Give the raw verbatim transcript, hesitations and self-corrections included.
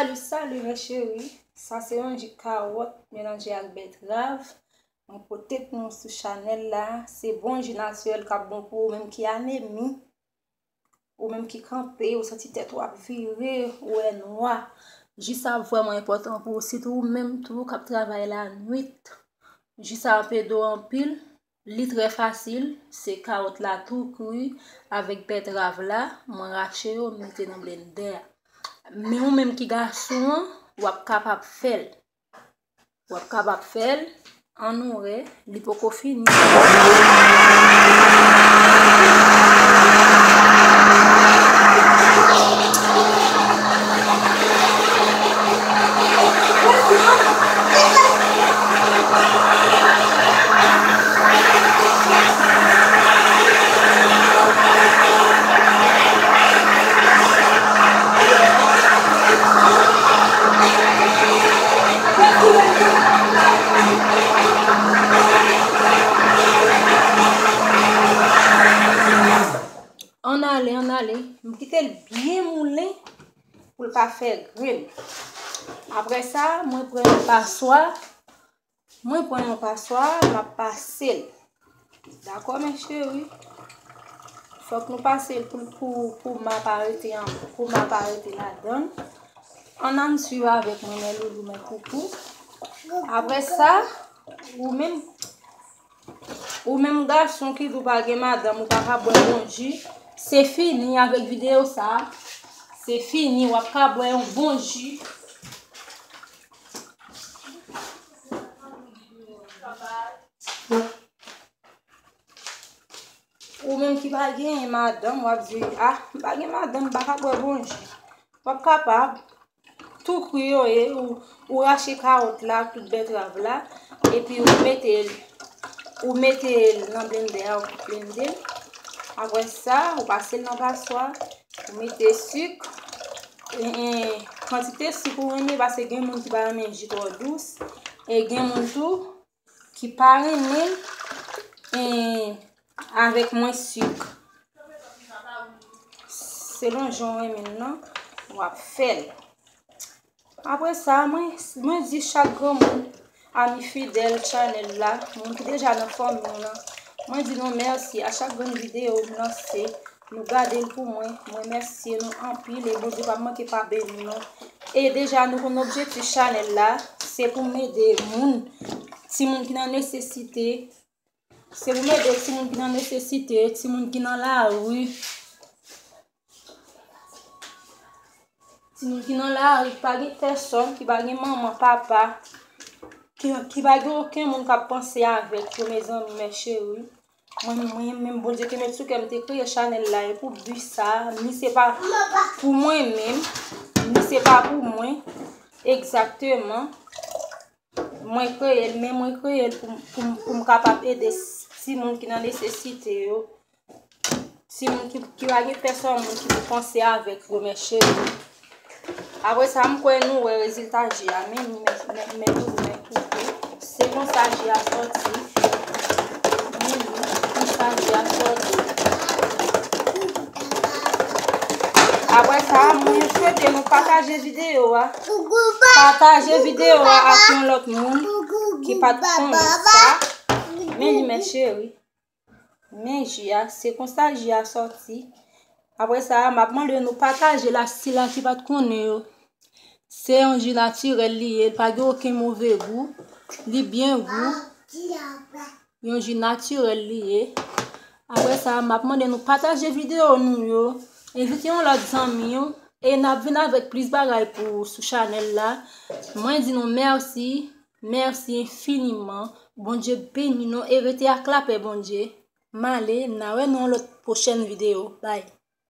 Salut, salut mes chéris. Sa se yon ji kawòt melanje ak bètrav. Mwen pote pou nou sou chanèl la. Se bon ji natirèl k ap bon pou ou menm ki anemi, ou menm ki kanpe, ou santi tèt ou ap vire, ou wè nwa. Ji sa vrèman enpòtan pou ou, sitou ou menm tou k ap travay lanwit. Ji sa ap ede w anpil. Li trè fasil, se kawòt la tou kri avèk bètrav la, mwen rache yo, m mete nan blendè a. Men ou menm ki gason an, w ap kapab fè l. W ap kapab fè l, ann nou wè, li poko fini. Ann ale, ann ale. M kite l byen moulen pou l pa fè grenn. Apre sa, mwen pran yon paswa. Mwen pran yon paswa, m ap pase l. Dakò, mes chéris? Fòk nou pase l pou, pou, pou ma pa rete an, pou ma pa rete ladan l. Ann, ann swiv avèk mwen, mes loulous, mes coucous. Apre sa, ou menm, ou menm gason ki di w pa gen madanm, ou pa ka bwè bon ji, se fini avèk videyo sa. Se fini, w ap ka bwè yon bon ji. Ou menm ki pa gen madanm, w ap di, "Ah, m pa gen madanm, m pa ka bwè bon ji." W ap kapab tou kri yo ye, ou, ou rache kawòt la, tout bètrav la, epi ou mete l, ou mete l nan blendè a, ou blende l. Apre sa, ou pase l nan paswa, ou mete sik, e, e, kantite sik ou renmen, paske gen moun ki pa renmen ji twò dous, e gen moun tou ki pa renmen, e, avèk mwens sik. Selon jan w renmen l nan, w ap fè l. Apre sa, mwen, mwen di chak granmoun, ami fidèl chanèl la, moun ki deja nan fanmi w lan, mwen di nou mèsi a chak grenn videyo m lanse. Nou gade l pou mwen. Mwen remèsye nou anpil e Bondye p ap manke pa beni nou. E deja nou konn objektif chanèl la, se pou m ede moun, timoun ki nan nesesite. Se pou m ede timoun ki nan nesesite, timoun ki nan lari. Timoun ki nan lari, ki pa gen pèsòn, ki pa gen manman, papa, ki, ki pa gen okenn moun k ap panse avèk yo, mezanmi, mes chéris. Mwen, mwen menm, Bondye te met sou kè m te kreye chanèl la, e pou bi sa, ni se pa pou mwen menm, ni se pa pou mwen, egzakteman. Mwen kreye l, men mwen kreye l pou, pou, pou m kapab ede s-, timoun ki nan nesesite yo. Timoun ki, ki pa gen pèsòn moun ki pou panse avèk yo, mes chéris. Apre sa, m kwè nou wè rezilta ji a. Men, men, men, men, men, men, men, se konsa ji a sòti. Men, men, konsa ji a sòti. Apre sa, mwen swete nou pataje videyo a. Pataje videyo a ak yon lòt moun ki pa t konnen sa. Men li, mes chéris. Men ji a, se konsa ji a sòti. Apre sa, m ap mande nou pataje l ak sila ki pa t konnen yo. Se yon ji natirèl li ye, li pa gen okenn move gou. Li byen gou. Yon ji natirèl li ye. Apre sa, m ap mande nou pataje videyo nou yo. Envite yon lòt zanmi w. E n ap vin avèk plis bagay pou ou sou chanèl la. Mwen di nou mèsi. Mèsi enfiniman. Bondye beni nou e rete ak lapè Bondye. M ale, n a wè nan yon lòt pwochèn videyo. Bye.